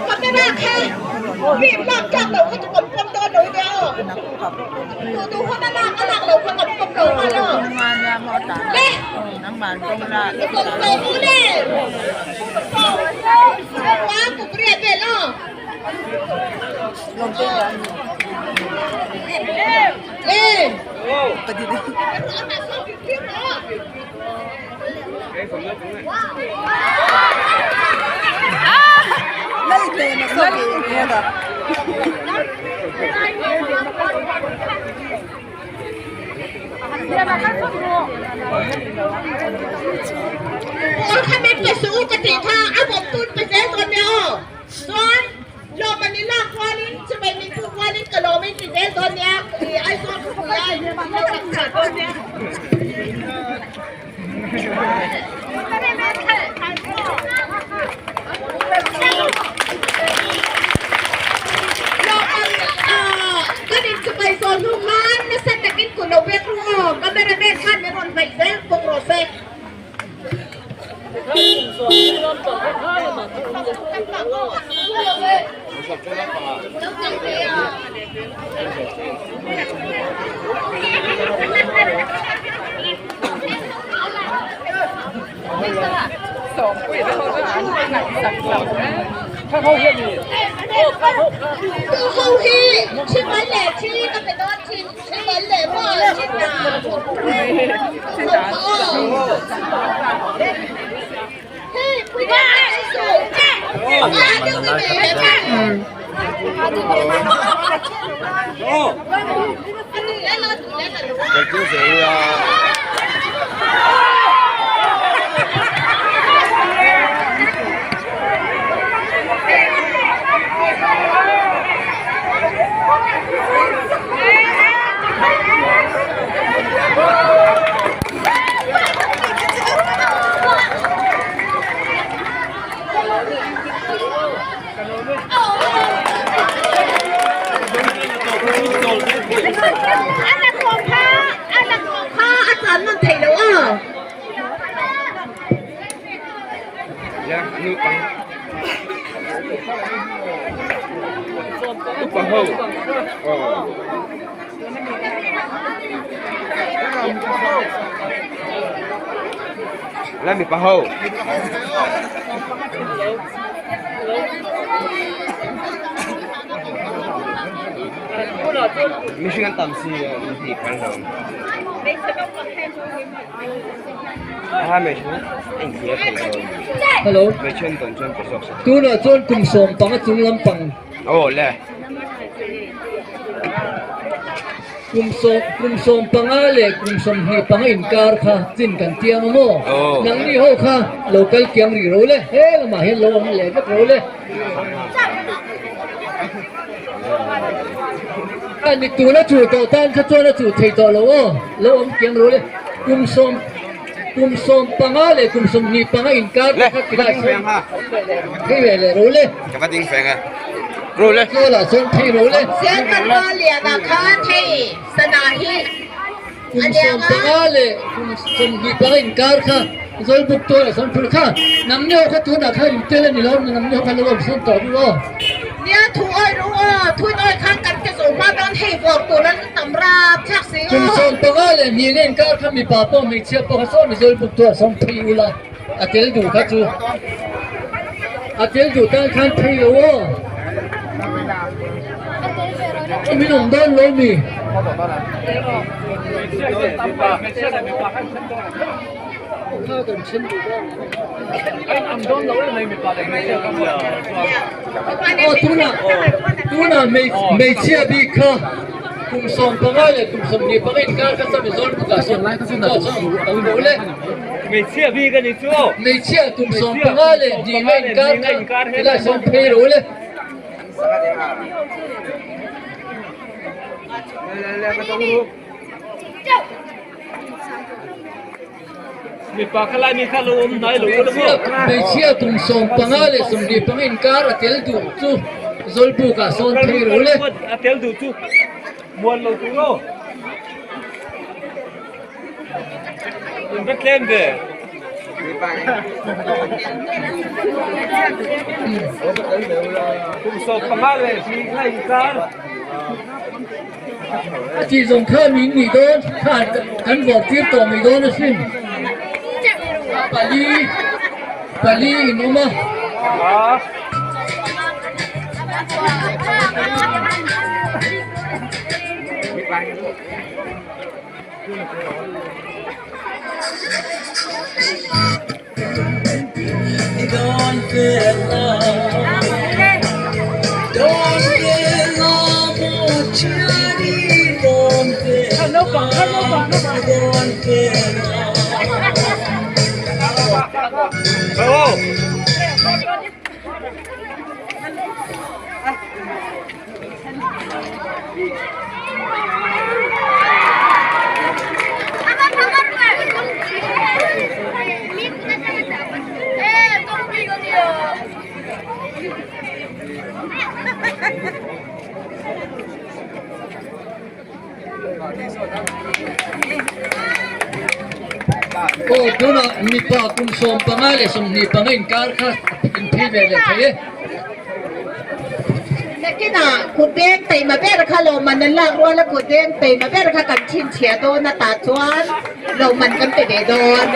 Camera kha film lak tlak lo kha chu kan pawm dawn lo nia aw. Tu tu hun a lak a lak lo kha kan pawm lo nghal aw. Le sawm u le sawm kum riat vel aw. Lawm an i lak rualin chuvei min puk rualin ka lawm in ti zel dawn nia i Aizawl khawpui a in lo lang chah dawn nia. Lawm an kan in chuvei zawn hnu khan nasa takin ku lo pek ru aw cameraman khan min rawn hnaih zel bawk rawh se. Ho hi chibai le chi ka pe dawn thin chibai le maw chin na La mipa ho. Mihring an tam si a in hnih phal lo. A hmeichhe a inthlir thei lo. Hello. Hmeichhe an tawn chuan pe zawk se. Tunah chuan kum 15 chung lampang. Aw le. Kum sawm kum 15 leh kum 25 inkar kha chin kan tiang a maw? Nangni ho kha lo kal kiang rih ro le, he lamah hian lo awm leh vek ro le. A ni tuna chu tawh tan kha chuan a chuh thei tawh lo aw, lo awm kiang ro le. Kum sawm kum 15 leh kum 25 inkar te kha tilai sawn phei ve leh ro le. Ka va ding feng e. Ro le. Zawl ah sawn phei ro le. Sialkan pa lian ah khan hei sana hi Kum 15 leh kum 25 inkar kha Zawlbuk tual ah sawn phur kha nangni ho kha tunah khan in tel a ni lo nangni ho kha lo awm sawn tawh ru aw. Nia thu awi ru aw, thu awi khan kan ke zo hma dawn hei vawr tur an tam rap thlak si aw. Kum 15 leh hnih inkar kha mipa pawh hmeichhia pawh kha sawn Zawlbuk tual ah sawn phei ula a tel duh kha chu a tel duh tan khan phei lo aw. Min awm dawn lo mi. Aw tuna tuna hmeichhia bik kha. Kum 15 leh kum 25 inkar kha sami zawl bukah sawn chaw chu a awm lo le. Hmeichhia bik a ni chu. Hmeichhia kum 15 leh hnih inkar kha tilai sawn phei ro le. Mipa kha lai mi kha lo awm hnai lo ula maw? Hmeichhia kum 15 leh 25 inkar a tel duh chu Zawlbuk ah sawn phei ro le. A tel duh chu muan lo tur aw. In va tlem ve. Kum 15 leh hnih inkar. A tih zawng kha min nih dawn khan kan vawr tir tawh mai dawn asin. Pali pali in awm a. Aw tunah mipa kum 15 leh 25 inkar kha inphei ve leh thei e. Nakinah kutdeng teima ber kha lawmman an lak rual a, kutdeng teima ber kha kan chhinchhiah dawn a tah chuan lawmman kan pe ve dawn.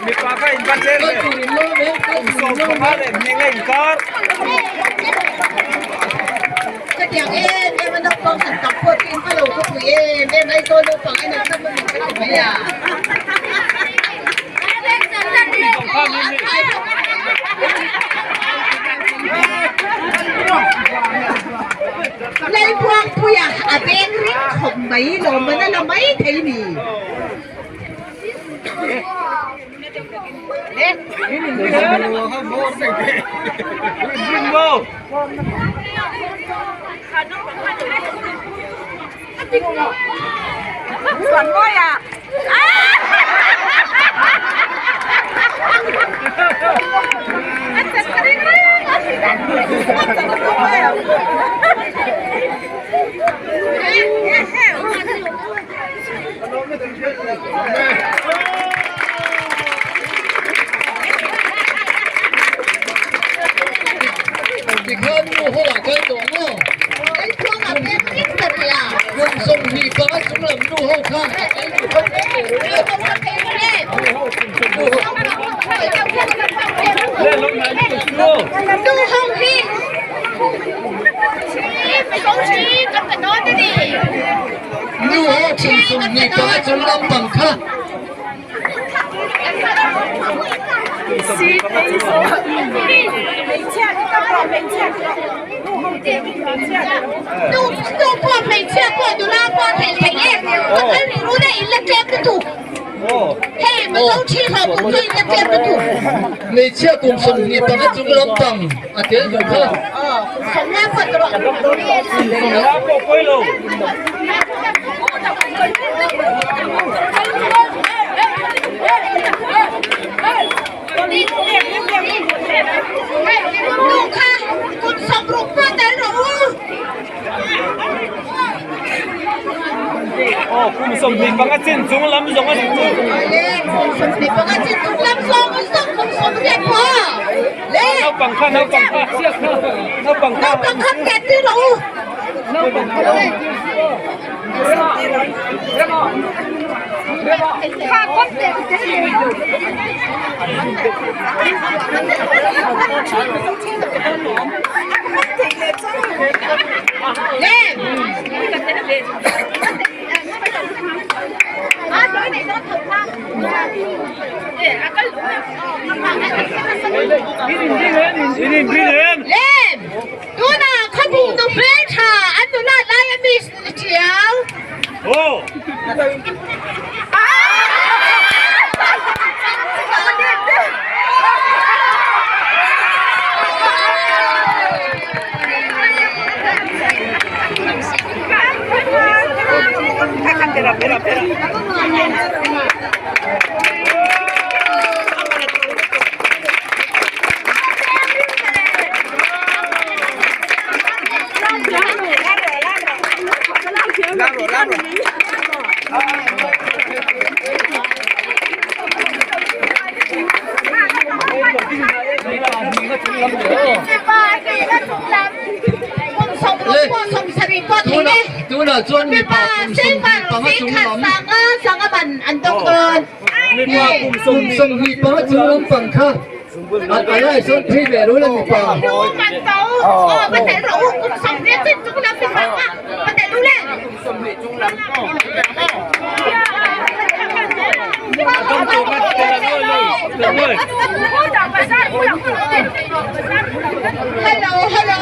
Mipa kha in va tlem ve. Kum 15 leh hnih inkar. Chutiang em em a naupang han tam pawh chu in va lo khawpui em em Aizawl naupang en an tam a min ka ti mai a. Lalbuangpuia a beng ring khawp mai lawm an a la mai thei ni. Tikhan nu ho ah kal tawh maw? Kum 25 chung lam nu ho kha a kal duh kha phei ve rawh le. Nu ho kum 25 chung lampang kha. Hmeichhia kum 25 chung lampang a tel duh kha. Aw kum 25 chin chung lam zawng a ni chu. Naupang kha naupang kha naupang kha. In inrin em? Lem! Tunah khawpui nu hmeltha an nulat lai a mi ṭiau. Aw! Tunah chuan mipa kum 25 chung lam kum 25 chung lampang kha a lai sawn phei ve lo le mipa. Hello, hello.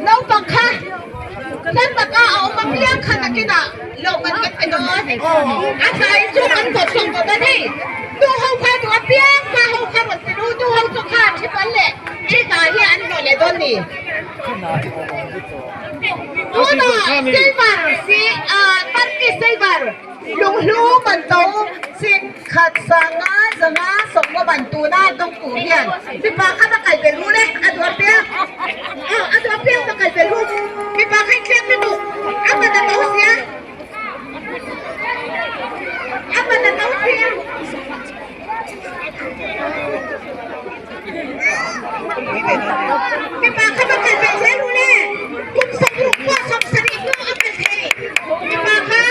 Naupang kha hlan taka a awm apiang kha nakinah lawmman kan pe dawn. A tlai chu kan kawt sawm tawh dawn hei. Nu ho kha duh apiang pa ho kha rawn ti ru, nu ho chu kha thi pawl leh thi hna hi an hlawh leh dawn ni. Tunah silver si Turkey silver lunghlu man to sing khat sanga zanga sawmngaw ban tuna dawngtu hian mipa kha va kal bel ru le a duh apiang a duh apiang va kal bel ru mipa kha inthleng lutuk a man a to sia a man a to sia. Mipa kha va kal bel zel ru le kum 60 pawh 70 pawh a kal thei mipa kha.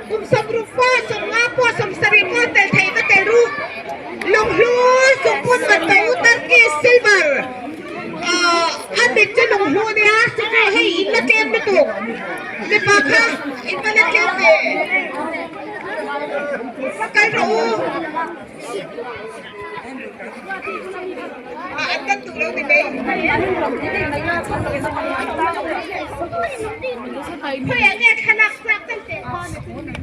Kum 60 pawh 50 pawh 70 pawh tel thei va tel ru. Lunghlu zungput banto Turkey silver a mit chu lunghlu nia chu chu hei in la tlem lutuk mipa kha in va la tlem ve va kal rawh u. An kan duh lo ni mai. Khawiah nge thlalak tlak kan teh khawn a chu ni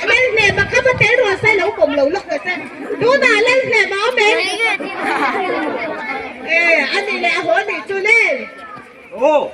Lalhnema kha va tel rawh se lo pawm lo lawk rawh se. Tunah Lalhnema awm em? E a nih leh a haw nih chu le. Aw.